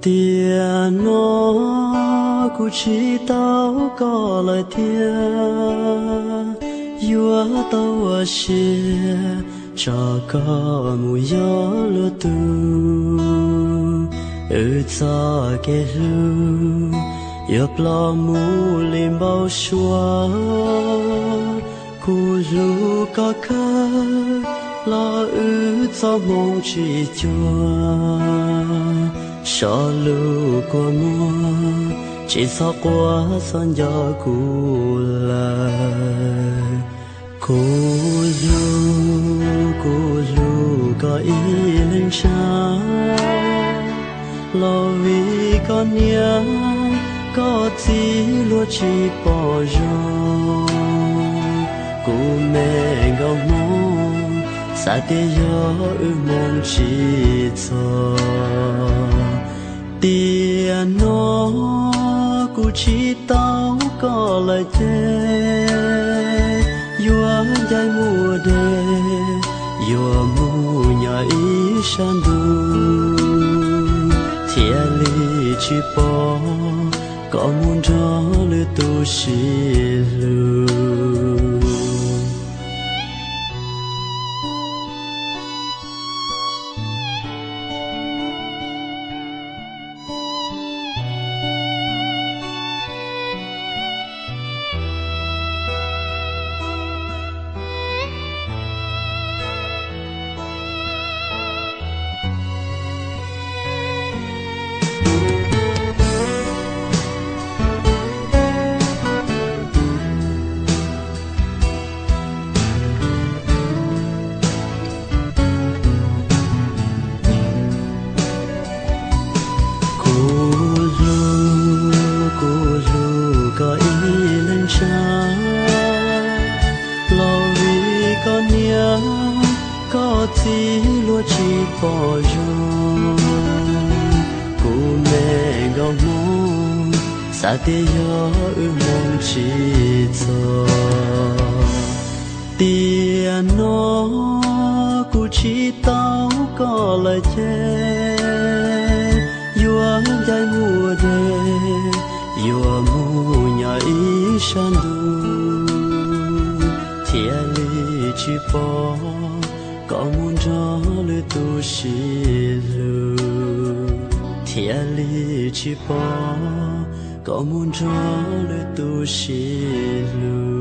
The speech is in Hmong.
Tiam no kuv tsis tau koj lawm thiab, yuav tau ua siab tso koj mus yuav luag tug. Wb txoj kev hlub yuav ploj mus li npau suav. Kuv hlub koj kawg los wb txoj hmoo tsis cuag, so lus kua muag tsis txhob quaj txhob nco kuv lawm. Kuv hlub, kuv hlub koj ib leeg ntshai, los vim koj niam koj txiv luag tsis pom zoo. Kuv me nkauj Hmoob, xav tias yog wb hmoo tsis txog. Tiam no kuv tsis tau koj lawm ces, yuav ncaim mus deb, yuav mus nyob ib sab ntug, thiaj li tsis pom koj mus nrog lwm tus sib hlub. Kuv hlub, kuv hlub koj ib leeg ntshai, los vim koj niam koj txiv luag tsis pom zoo. Kuv me nkauj Hmoob, xav tias yog wb hmoo tsis txog. Tiam no kuv tsis tau koj lawm ces, yuav ncaim mus deb, yuav mus nyob ib sab ntug, thiaj li tsis pom koj mus nrog lwm tus sib hlub, thiaj li tsis pom koj mus nrog lwm tus sib hlub.